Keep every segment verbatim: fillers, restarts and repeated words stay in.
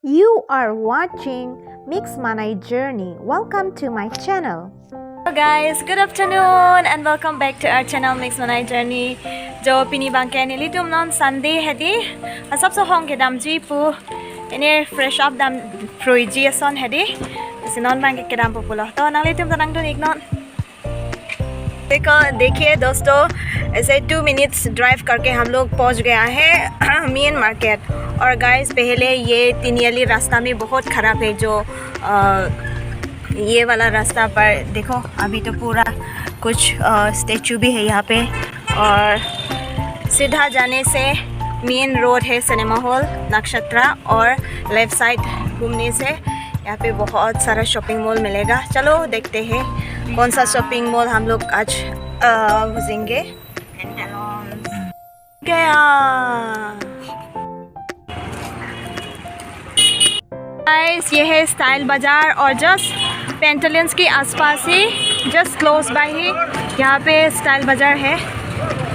You are watching Mix Manai Journey. Welcome to my channel. Hello guys, good afternoon and welcome back to our channel Mix Manai Journey. Jo pini abangke nelitum non Sunday hedi. Asapso hong kedamji pu. Pini fresh up dam pruiji ason hedi. Si non abangke kedam pu pulo. To nanglitum ta nangdun-ik non. देखो, देखिए दोस्तों, ऐसे two minutes drive करके हम लोग पहुंच गया है मेन मार्केट। और गाइस, पहले ये तिनियाली रास्ता में बहुत खराब है, जो अ, ये वाला रास्ता पर देखो, अभी तो पूरा कुछ स्टैचू भी है यहाँ पे। और सीधा जाने से मेन रोड है सिनेमा हॉल नक्षत्रा, और लेफ्ट साइड घूमने से यहाँ पे बहुत सारा शॉपिंग मॉल मिलेगा। चलो देखते हैं कौन सा शॉपिंग मॉल हम लोग आज अ, घुसेंगे। गया। गाइस, ये है स्टाइल बाजार और जस्ट पेंटालून्स के आसपास ही, जस्ट क्लोज बाय ही यहाँ पे स्टाइल बाजार है।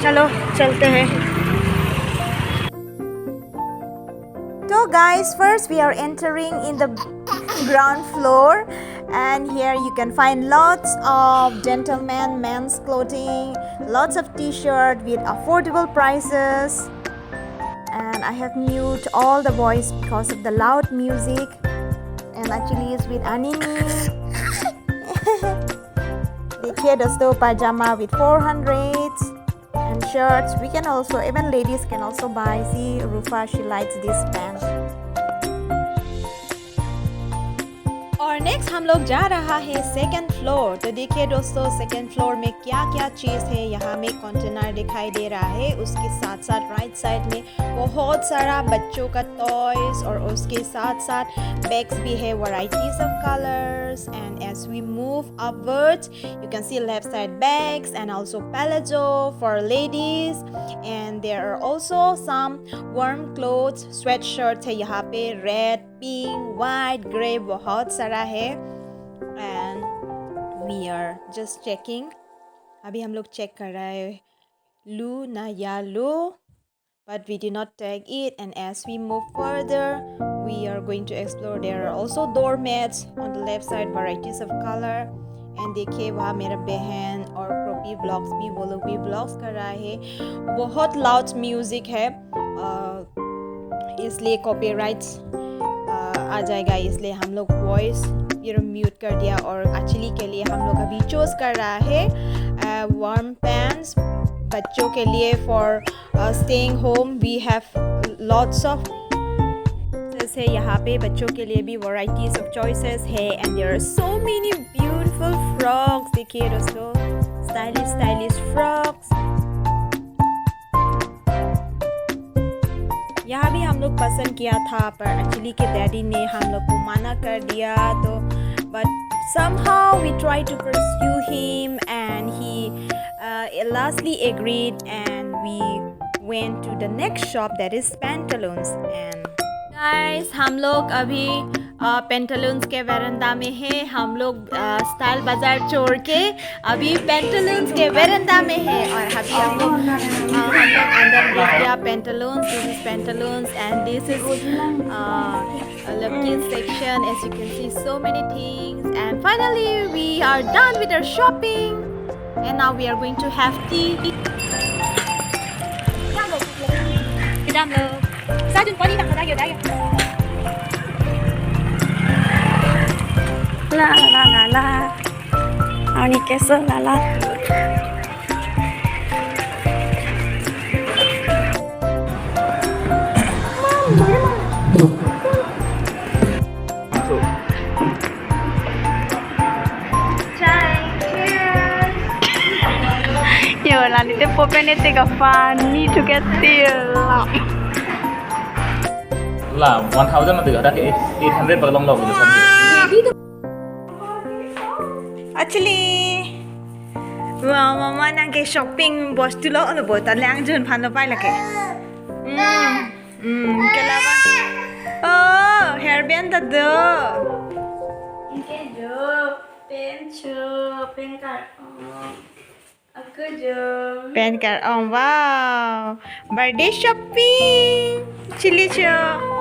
चलो चलते हैं। So guys, first we are entering in the ground floor, and here you can find lots of gentlemen men's clothing, lots of t-shirt with affordable prices. And I have mute all the voice because of the loud music. And actually it's with anime. देखिए दोस्तों, pajama with four hundred and shirts. We can also, even ladies can also buy. See, Rufa, she likes this pant. और नेक्स्ट हम लोग जा रहा है second floor. तो देखिए दोस्तों, सेकंड फ्लोर में क्या क्या चीज़ है। यहाँ में कंटेनर दिखाई दे रहा है, उसके साथ साथ राइट साइड में बहुत सारा बच्चों का टॉयज और उसके साथ साथ बैग्स भी है, varieties of colors। And as we move upwards, you can see left side bags and also palazzo for ladies, and there are also some warm clothes, sweatshirts है यहाँ पे, रेड, पिंक, व्हाइट, ग्रे, बहुत सारा है। And we are just checking, अभी हम लोग चेक कर रहा है लू ना या लो, but we did not take it। And as we move further, we are going to explore. There are also doormats on the left side, varieties of color। And देखिए, वहाँ मेरा बहन और पपी व्लॉग्स भी, वो लोग भी व्लॉग्स कर रहा है। बहुत लाउड म्यूजिक है, अ, इसलिए कॉपीराइट्स आ जाएगा, इसलिए हम लोग वॉइस फिर म्यूट कर दिया। और एक्चुअली के लिए हम लोग अभी चूज कर रहा है वार्म पैंट्स बच्चों के लिए। For staying home, we have lots of, जैसे यहाँ पे बच्चों के लिए भी वैराइटीज ऑफ चॉइसेस है। And there are so many beautiful frocks। देखिए दोस्तों, स्टाइलिश स्टाइलिश फ्रॉक्स। यहाँ भी हम लोग पसंद किया था, पर एक्चुअली के डैडी ने हम लोग को मना कर दिया। तो but somehow we try to pursue him and he uh, lastly agreed and we went to the next shop, that is Pantaloons। And guys, हम लोग अभी पेंटालून्स के वेरेंडा में है। हम लोग स्टाइल बाजार छोड़ के अभी पेंटालून्स के वेरेंडा में है। और अभी हम लोग अ, हम लोग अंदर घुस गया। Pantaloons, this is Pantaloons and this is uh, a kids section। As you can see, so many things। And finally we are done with our shopping। And now we are going to have tea. Kedam lo. Sajun pani tang kada yo dai. La la la la. Ani keso la la. Yo, la nite pope nete ka funny to get till. La, one thousand na tiga, ada ke eight hundred pakalong lo gitu. Actually, wah, mama nang ke shopping bostu lo, lo bo, ta lang jun phan lo pai lake. Hmm, hmm, ke laba. Oh, hairband ta do. Inke jo, pen cho, pen kar. Oh. Aku jo. Pen kar ong, wow. Birthday shopping. Chili cho.